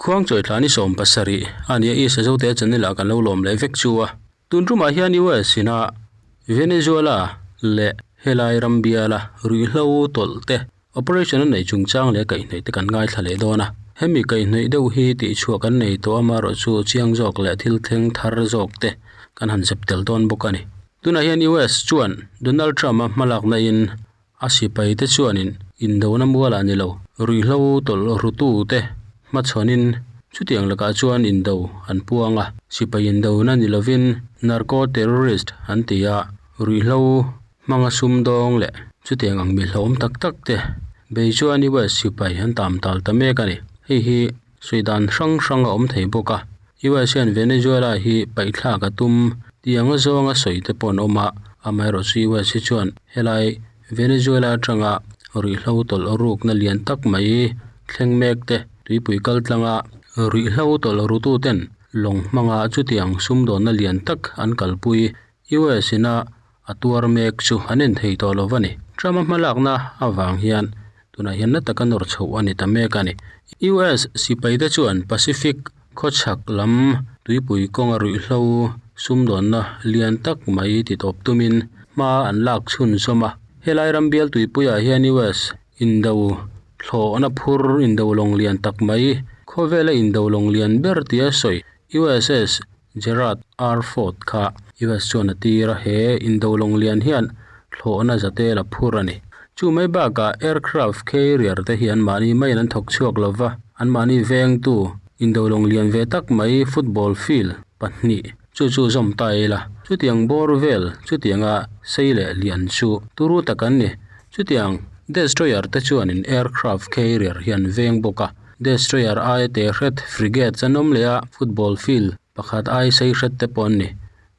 Khuangchawi thla ni 70 a nia i Sazote channel ah kan lo lawm leh vek chu a. Tun tumah hian US ina Venezuela leh helai ram biala ruihhlo tawlh te operation a neih chungchang leh kaihhnawih te kan ngaithla leh dawn a. Hemi kaihhnawih deuh hi tihchhuah kan nei tawh amaherawh chu chiang zawk leh thil thleng thar zawk te kan han zep tel dawn bawk a ni. Tunah hian US chuan Donald Trump a hmalakna in A sipaite chuanin indona mualah ni lo, ruihhlo tawlh rutute hmachhawnin chutiang lakah chuan indo an puang a. Sipai indona ni lovin narco-terrorist an ti a, ruihhlo hmanga sumdawng leh chutiang ang mi hlauhawm tak tak te bei chuan US sipai an tam tal ta mek a ni. Hei hi sawi dan hrang hrang a awm thei bawk a, US hian Venezuela hi paihthlak a tum tiang a zawnga sawi te pawh an awm a, amaherawhchu US hi chuan helai Venezuela atanga ruihhlo tawlh rukna lian tak mai thleng mek te tuipui kal tlanga ruihhlo tawlh rututen lawng hmanga chutiang sumdawnna lian tak an kalpui US ina a tuar mek chu an en thei tawh lo a ni. Trump-a hmalakna avang hian tunah hian na taka nawr chhoh a ni ta mek a ni. US sipaite chuan Pacific khawchhak lam tuipui kawnga ruihhlo sumdawnna lian tak mai titawp tumin hma an lak chhunzawm a. Helai ram bial tuipuiah hian US indo thlawhna phur indo lawng lian tak mai khawvela indo lawng lian ber tia sawi USS Gerald R. Ford kha US chuan a tir a, he indolawng lian hian thlawhna zatel a phur a ni. Chu mai bakah aircraft carrier te hi anmahni maiin an thawk chhuak lo va, anmahni vengtu indolawng lian ve tak mai football field pahnih chu chu zawm ta ila. Chutiang bawr vel chutianga sei leh lian chu turu tak an ni. Chutiang destroyer te chuanin aircraft carrier hi an veng bawk a. Destroyer aia te hret frigates an awm leh a, football field pakhat ai sei hret te pawh an ni.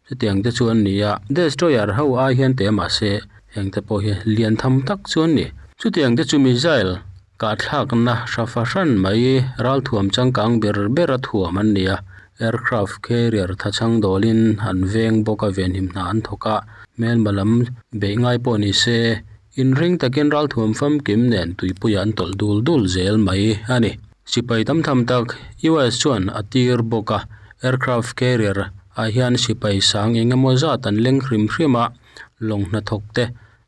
Chutiang te chu an ni a, destroyer ho ai hian te mahse heng te pawh hi lian tham tak chu an ni. Chutiang te chu missile kahthlakna hra fahran mai ralthuam changkang ber ber a thuam an ni a, aircraft carrier thachhang dawlin an veng bawk a venhim hna an thawk a, hmelma lam beih ngai pawh ni se Inring takin ralthuam famkim nen tuipuiah an tawlh dul dul zel mai a ni. Sipai tam tham tak US chuan a tir bawk a, aircraft carrier ah hian sipai sang eng emaw zat an leng hrim hrim a, lawng hnathawk te,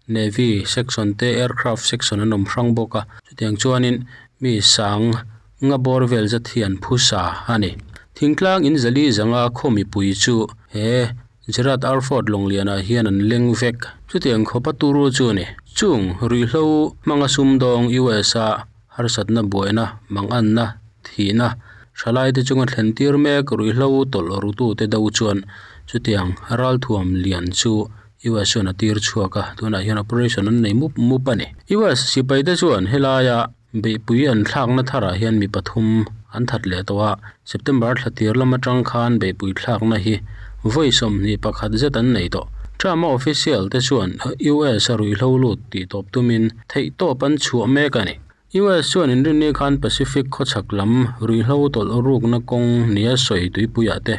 navy section te, aircraft section an awm hrang bawk a, chutiang chuanin mi sang nga bawr vel zat hi an phusa a ni. Thingtlang in zali zanga khaw mipui chu he Gerard R. Ford Lawnglianah hian an leng vek. Chutiang khawpa turu chu a ni. Chung ruihhlo hmanga sumdawng US-a harsatna buaina, manganna, thihna, thalaite chunga thlen tir mek ruihhlo tawlh rutute do chuan chutiang ralthuam lian chu US chuan a tir chhuak a, tunah hian operation an nei mup mup a ni. US sipaite chuan helaia Beihpui an thlakna tharah hian mi pathum an that leh tawh a, September thla tir lam atang khan beihpui thlakna hi vawi 21 zet an nei tawh. Trump-a official te chuan US a ruihhlo lut tih tawp tumin theihtawp an chhuah mek a ni. US chuan inrinni khan Pacific khawchhak lam ruihhlo tawlh rukna kawng nia sawi tuipuiah te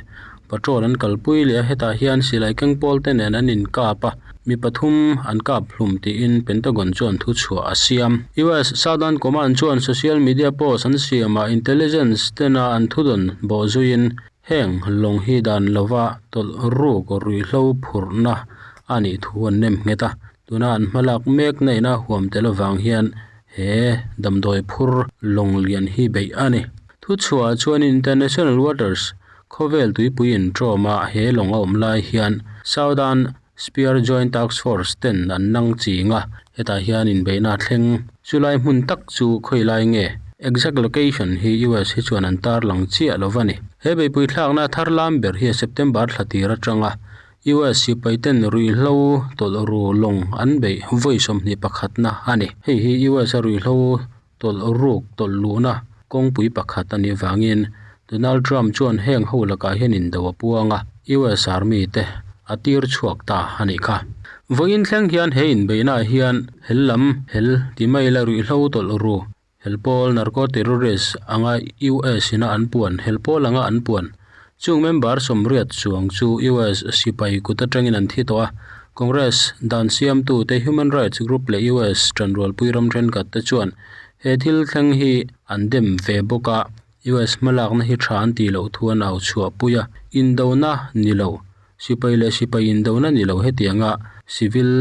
Patrol an kalpui leh a, hetah hian silai keng pawl te nen an inkap a, mi pathum an kap hlum tiin Pentagon chuan thu chhuah a siam. US Southern Command chuan social media post an siamah intelligence tena an thudawn bawh zuiin heng lawng hi dan lova tawlh ruk ruihhlo phurhna a nih thu an nem nghet a, tuna an hmalak mek na ina huam tel avang hian he damdawi phur lawng lian hi beih a ni. Thuchhuah chuan International Waters Khawvel tuipui inṭawma he lawng a awm lai hian Southern Spear Joint Task Force ten an nang ching a, hetah hian inbeihna a thleng. Chulai hmun tak chu khawi lai nge? Exact location hi US hi chuan an tarlang chiah lo va ni. He beihpui thlakna thar lam ber hi September thla tir atanga US sipai ten ruihhlo tawlh ru lawng an beih vawi 21 na a ni. Hei hi US a ruihhlo tawlh ruk tawlh luhna kawngpui pakhat a nih vangin Donald Trump chuan heng ho lakah hian indo a puang a, US Army te a tir chhuak ta a nih kha. Vawiin thleng hian he inbeihnaah hian hel lam hel ti mai la ruihhlo tawlh ru, hel pawl narco terrorist anga US ina an puan hel pawl anga an puan Chung member 80 chuang chu US sipai kut atangin an thi tawh a, Congress dan siamtute human rights group leh US tanrualpui ram thenkhat te chuan he thil thleng hi an dem ve bawk a. US hmalakna hi tha an tih loh thu an au chhuahpui a, indona ni lo, sipai leh sipai indona ni lo hetianga civil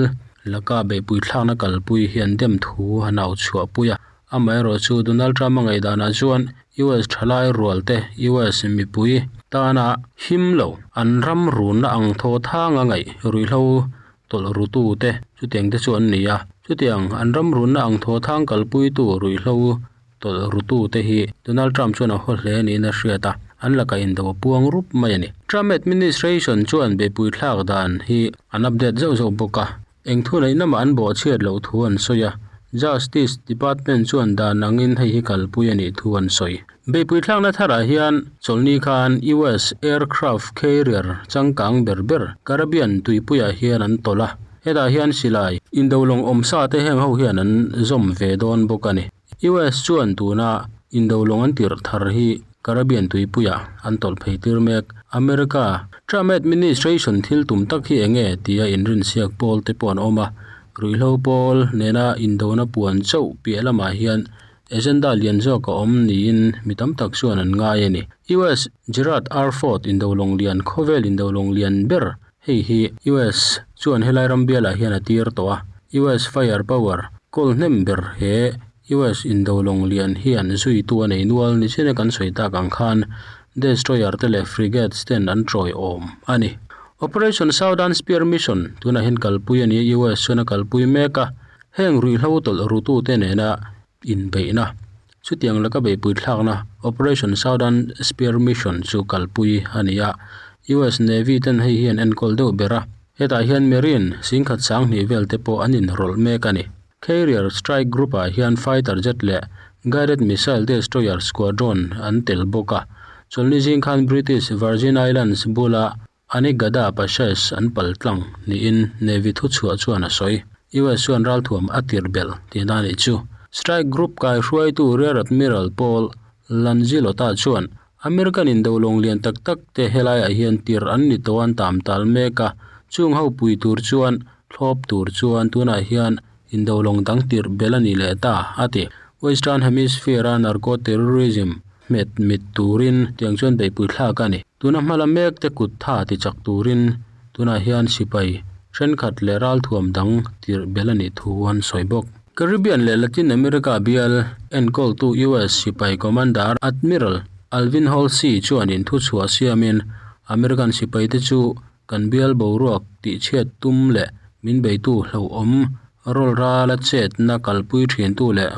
laka beihpui thlakna kalpui hi an dem thu an au chhuahpui a. Amaherawhchu Donald Trump-a ngaihdanah chuan US thalai rual te, US mipui tana him lo, an ram runna ang thaw thanga ngaih ruihhlo tawlh rutu te chutiang te chu an ni a. Chutiang an ram runna ang thaw thang kalpuitu ruihhlo tawlh rutu te hi Donald Trump chuan a haw hle niin a hriat a, an lakah indo a puang rup mai a ni. Trump administration chuan beihpui thlak dan hi an update zauh zauh bawk a, eng thuneihna mah an bawhchhiat loh thu an sawi a, Justice Department chuan dan angin hei hi kalpui a nih thu an sawi. Beihpui thlakna tharah hian chawlhni khan US aircraft carrier changkang ber ber Caribbean tuipuiah hian an tawlh a, hetah hian silai indo lawng awmsa te heng ho hian an zawm ve dawn bawk a ni. US chuan tuna indo lawng an tirh thar hi Caribbean tuipuiah an tawlh phei tir mek. America Trump administration thil tum tak hi enge tia inrinsiak pawl te pawh an awm a, ruihhlo pawl nena indona puan chauh piah lamah hian Agenda lian zawk a awm niin mi tam tak chuan an ngai a ni. US Gerald R. Ford indolawng lian khawvel indolawng lian ber hei hi US chuan helai ram bialah hian a tir tawh a. US fire power kawl hnem ber he US indolawng lian hian zuitu a nei nual ni china kan sawi tak ang khan destroyer te leh frigates ten an tawi awm a ni. Operation Southern Spear Mission tunah hian kalpui a ni a, US chuan a kalpui mek a. Heng ruihhlo tawlh rutute nena inbeihna, chutiang laka beihpui thlakna Operation Southern Spear Mission chu kalpui a ni a. US Navy ten hei hi an enkawl deuh ber a, hetah hian Marine singkhat sanghnih vel te pawh an inrawlh mek a ni. Carrier Strike Group-ah hian fighter jet leh guided missile destroyer squadron an tel bawk a. Chawlhni zing khan British Virgin Islands bula Anegada Passage an pal tlang niin Navy thuchhuah chuan a sawi. US chuan ralthuam a tirh belh tihna a nih chu. Strike Group kaihruaitu Rear Admiral Paul Lanzilotta chuan American indolawng lian tak tak te helaiah hian tirh an ni tawh an tam tal mek a, chung ho pui tur chuan thlawp tur chuan tunah hian indolawng dang tirh belh a ni leh ta, a ti. Western Hemisphere-a narco-terrorism hmet mit turin tiang chuan beihpui thlak a ni. Tuna hmala mek te kut tha ti chak turin tunah hian sipai thenkhat leh ralthuam dang tirh belh a nih thu an sawi bawk. Caribbean leh Latin America bial enkawltu US sipai commander Admiral Alvin Holsey chuan inthuchhuah siamin American sipaite chu kan bial boruak tihchhiat tum leh min beitu hlauhawm rawlrala chetna kalpui thintu leh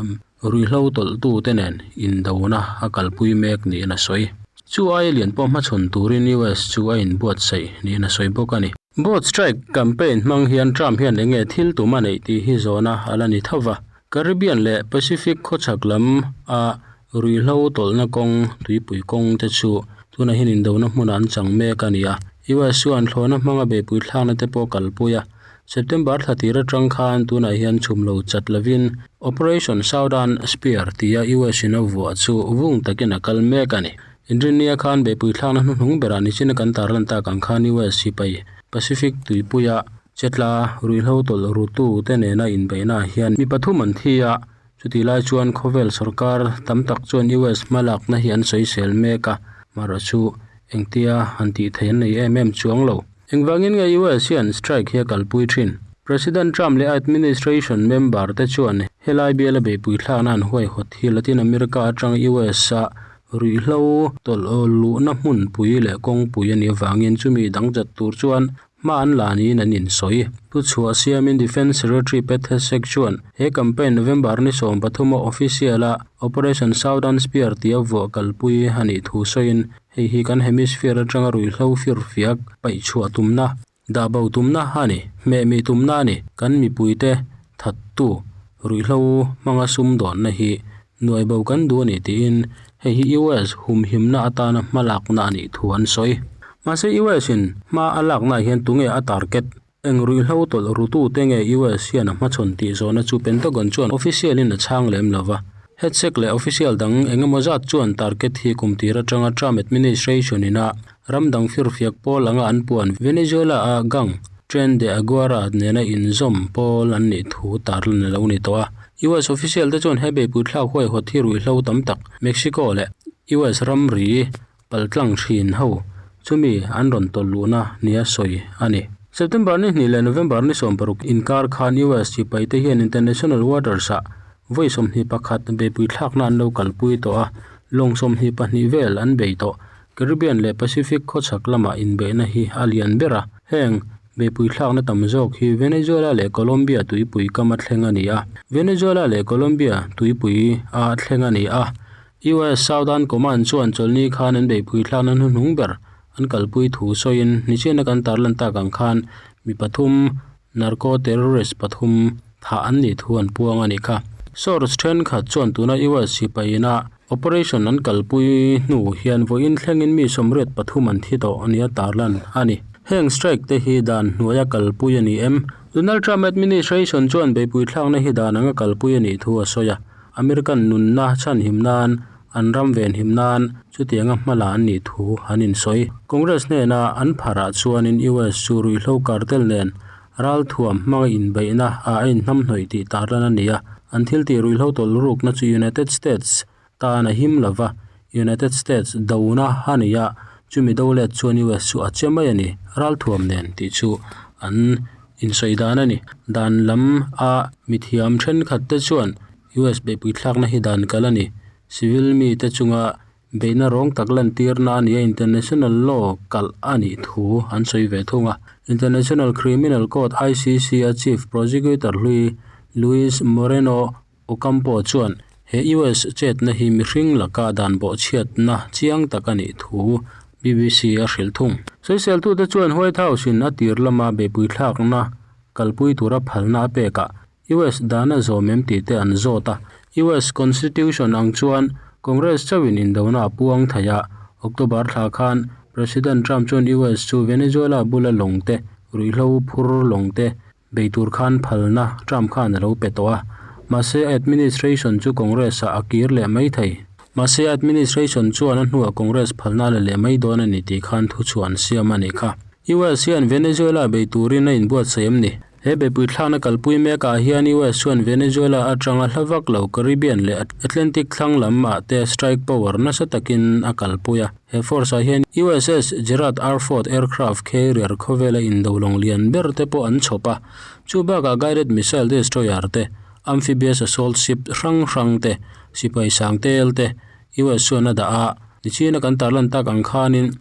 Ruihhlo tawlhtute nen indona a kalpui mek niin a sawi. Chu aia lian pawh hmachhawn turin US chu a inbuatsaih niin a sawi bawk a ni. Boat strike campaign hmang hian Trump hian eng nge thil tum a neih tih hi zawhna a la ni tho va. Caribbean leh Pacific khawchhak lam a ruihhlo tawlhna kawng, tuipui kawng te chu tunah hian indona hmunah an chang mek a ni a. US chuan thlawhna hmanga beihpui thlakna te pawh a kalpui a. September thla tir atang khan tunah hian chhum lo chat lovin Operation Southern Spear tia US in a vuah chu vung takin a kal mek a ni. Inrinnia khan beihpui thlakna hnuhnung berah nichina kan tarlan tak ang khan US sipai Pacific tuipuia chetla ruihhlo tawlh rutu te nena inbeihnaah hian mi pathum an thi a, chutih lai chuan khawvel sorkar tam tak chuan US hmalakna hi an sawisel mek a, marawhchu engtia han tih theih an nei em em chuang lo. Engvangin nge US hian strike hi a kalpui thin? President Trump leh a administration member te chuan helai biala beihpui thlakna an huaihawt hi Latin America atang US a ruihhlo tawlh luhna hmunpui leh kawngpui a nih avangin chumi dang chat tur chuan hma an la niin an insawi. Thuchhuah siamin Defence Secretary Pete Hegseth chuan he campaign November ni 13 a official a Operation Southern Spear tia vuah kalpui a nih thu sawiin Hei hi kan hemisphere atanga ruihhlo firfiak paih chhuah tumna, dah bo tumna a ni. Hmehmih tumna a ni. Kan mipuite thattu ruihhlo hmanga sum dawnna hi nuai bo kan duh a ni tiin hei hi US humhimna atana hmalakna a nih thu an sawi. Mahse US in hma a laknaah hian tunge a target? Eng ruihhlo tawlh rutute nge US hian a hmachhawn tih zawhna chu Pentagon chuan official in a chhang lem lo va. Hegseth leh official dang eng emaw zat chuan target hi kum tir atanga Trump administration in a ram dang firfiak pawl anga an puan Venezuela a gang Tren de Aguara nena inzawm pawl an nih thu tarlan a lo ni tawh a. US official te chuan he beihpui thlak huaihawt hi ruihhlo tam tak Mexico leh. US ramri paltlang thin ho chumi an rawn tawlh luhna nia sawi a ni. September ni hnih leh November ni 16 inkar khan US sipai te hian international waters ah vawi 21 beihpui thlakna an lo kalpui tawh a, lawng 22 vel an bei tawh. Caribbean leh Pacific khawchhak lamah inbeihna hi a lian ber a, heng beihpui thlakna tam zawk hi Venezuela leh Colombia tuipui kama thleng a ni a. Venezuela leh Colombia tuipui a thleng a ni a. US Southern Command chuan chawlhni khan an beihpui thlakna hnuhnung ber an kalpui thu sawiin nichina kan tarlan tak ang khan mi pathum narco-terrorist pathum thah an nih thu an puang a nih kha. Source thenkhat chuan tuna US sipaina operation an kalpui hnu hian vawiin thlengin mi 83 an thi tawh nia tarlan a ni. Heng strike te hi dan hnuaia kalpui a ni em? Donald Trump administration chuan beihpui thlakna hi dan anga kalpui a nih thu a sawi a. American nunna chhanhim nan an ram venhim nan chutianga hmala an nih thu an insawi. Congress hnena an pharah chuanin US chu ruihhlo cartel nen ralthuam hmanga inbeihna ah a inhnamhnawih tih tarlan a ni a. An thil tih ruihhlo tawlh rukna chu United States tan a him lova, United States dona a ni a, chumi do let chuan US chu a che mai a ni, ralthuam nen tih chu an insawi dan a ni. Dan lam a mithiam thenkhat te chuan US beihpui thlakna hi dan kal a ni. Civil mite chunga beihna rawng tak lantirna a ni a, international law kalh a nih thu an sawi ve thung a. International Criminal Court, ICC, a Chief Prosecutor hlui Luis Moreno Ocampo chuan he US chetna hi mihring laka dan bawhchhiatna chiang tak a nih thu BBC a hrilh thung. Sawiseltute chuan White House in a tir lama beihpui thlakna kalpui tura phalna a pekah US dan a zawm em tih te an zawt a. US Constitution ang chuan Congress chauhin indona a puang thei a. October thla khan President Trump chuan US chu Venezuela bula lawng te, ruihhlo phur lawng te bei tur khan phalna Trump khan a lo pe tawh a. Mahse administration chu Congress ah a kir leh mai thei. Mahse administration chuan a hnuah Congress phalna a la leh mai dawn a ni tih khan thuchhuah an siam a nih kha. US hian Venezuela bei turin a inbuatsaih em ni? He beihpui thlakna kalpui mekah hian US chuan Venezuela atanga hla vak lo Caribbean leh Atlantic thlang lam ah te strike power nasa takin a kalpui a. He force ah hian USS Gerald R. Ford aircraft carrier khawvela indo lawng lian ber te pawh an chhawp a. Chu bakah guided missile destroyer te, amphibious assault ship hrang hrang te, sipai sang tel te US chuan a dah a. Nichina kan tarlan tak ang khanin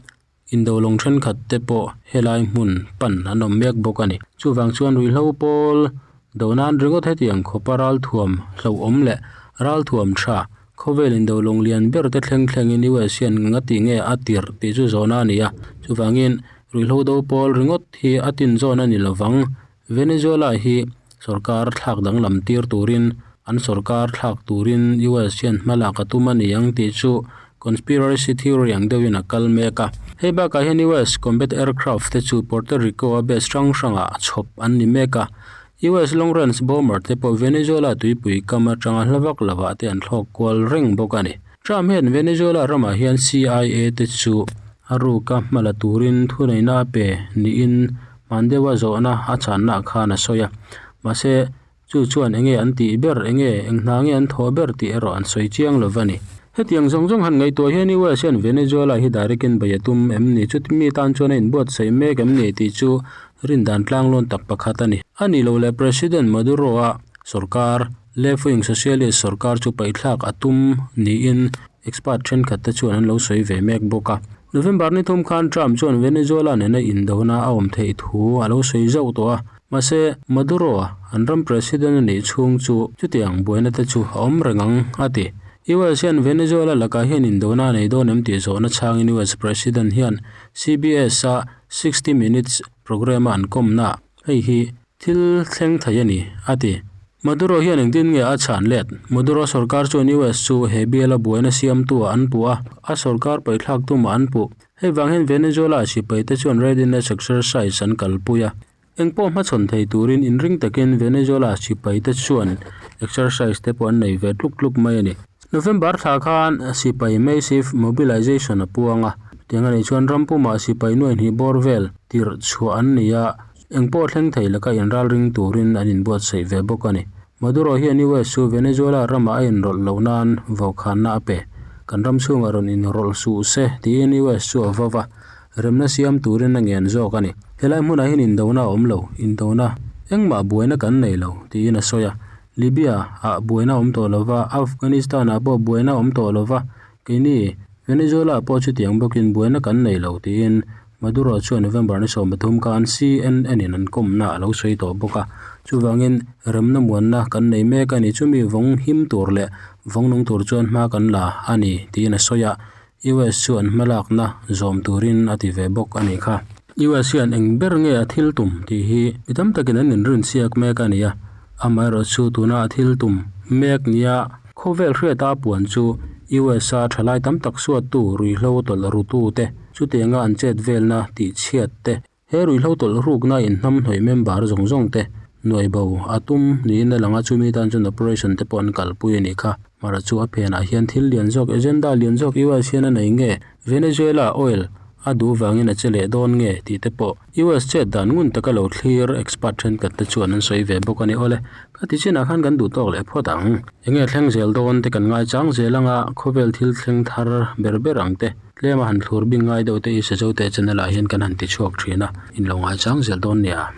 Indo lawng thenkhat te pawh helai hmun pan an awm mek bawk a ni. Chuvang chuan ruihhlo pawl do nan ringawt hetiang khawpa ralthuam hlauhawm leh ralthuam tha khawvel indo lawng lian ber te thleng thlengin US hian nga tih nge a tirh tih chu zawhna a ni a. Chuvangin ruihhlo do pawl ringawt hi a tin zawn a ni lovang. Venezuela hi sorkar thlak danglam tir turin an sorkar thlak turin US hian hma lak a tum a ni ang tih chu conspiracy theory ang deuhin a kal mek a. Hei bakah hian US combat aircraft te chu Puerto Rico a base hrang hrangah chhawp an ni mek a. US long range bomber te pawh Venezuela tuipui kam atanga hla vak lovah te an thlawk kual reng bawk a ni. Trump hian Venezuela ramah hian CIA te chu a ruka hma la turin thuneihna a pe niin hman deuha zawhna a chhanna khan a sawi a. Mahse, chu chuan enge an tih ber, enge eng hna nge an thawh ber tih erawh an sawi chiang lo va ni. Hetiang zawng zawng han ngaihtuah hian US hian Venezuela hi direct in bei a tum em ni? Chuti mi tan chuan a inbuatsaih mek em ni tih chu rindan tlanglawn tak pakhat a ni. A nih loh leh President Maduro-a sorkar, left-wing socialist sorkar chu paihthlak a tum niin expert thenkhat te chuan an lo sawi ve mek bawk a. November ni thum khan Trump chuan Venezuela nena indona a awm theih thu a lo sawi zauh tawh a. Mahse, Maduro an ram president a nih chhung chu chutiang buaina te chu a awm reng ang, a ti. US hian Venezuela lakah hian indona a nei dawn em tih zawhna chhangin US president hian CBS-a 60 Minutes programme-a an kawmna hei hi thil thleng thei a ni, a ti. Maduro hian engtin nge a chhan let? Maduro sorkar chuan US chu he biala buaina siamtu-ah an puh a, a sorkar paithlak tumah an puh. Hei vang hian Venezuela sipaite chuan readiness exercise an kalpui a. Eng pawh hmachhawn thei turin inring takin Venezuela sipaite chuan exercise te pawh an nei ve tluk tluk mai a ni. November thla khan sipai massive mobilization a puang a, tiang a nih chuan ram pumah sipai nuai hnih bawr vel tirh chhuah an ni a, eng pawh thleng thei laka inralring turin an inbuatsaih ve bawk a ni. Maduro hian US chu Venezuela ramah a inrawlh loh nan vaukhana a pe. Kan ram chhungah rawn inrawlh suh se tiin US chu a vau a, remna siam turin a ngen zawk a ni. Helai hmunah hian indona a awm lo, indona engmah buaina kan nei lo tiin a sawi a. Libya ah buaina a awm tawh lo va, Afghanistan ah pawh buaina a awm tawh lo va, keini Venezuela ah pawh chutiang bawkin buaina kan nei lo tiin Maduro chuan November ni 13 khan CNN in an kawmna a lo sawi tawh bawk a. Chuvangin remna muanna kan nei mek a ni, chumi vawng him tur leh vawng nung tur chuan hma kan la a ni tiin a sawi a. US chu an hmalakna zawm turin a ti ve bawk a nih kha. US hian eng ber nge a thil tum tih hi mi tam takin an inrinsiak mek a ni a, amaherawhchu tuna a thil tum mek nia khawvel hriata a puan chu US a thalai tam tak suattu ruihhlo tawlh rutute chutianga an chet velna tihchhiat te He ruihhlo tawlh rukna in hnamhnawih member zawng zawng te nuai bo a tum niin a lang a, chumi tan chuan operation te pawh an kalpui a nih kha. Mara chu a phenah hian thil lian zawk, agenda lian zawk US hian a nei nge, Venezuela oil a duh vangin a che leh dawn nge tih te pawh US chet dan ngun taka lo thlir expert thenkhat te chuan an sawi ve bawk a ni. Awle, ka ti chinah khan kan duh tawk leh phawt ang. Enge thleng zel dawn te kan ngaichang zel anga khawvel thil thleng thar ber ber ang te. Tlema han thlur bing ngai deuh te i Sazote channel ah hian kan han ti chhuak thin a, in lo ngaichang zel dawn nia.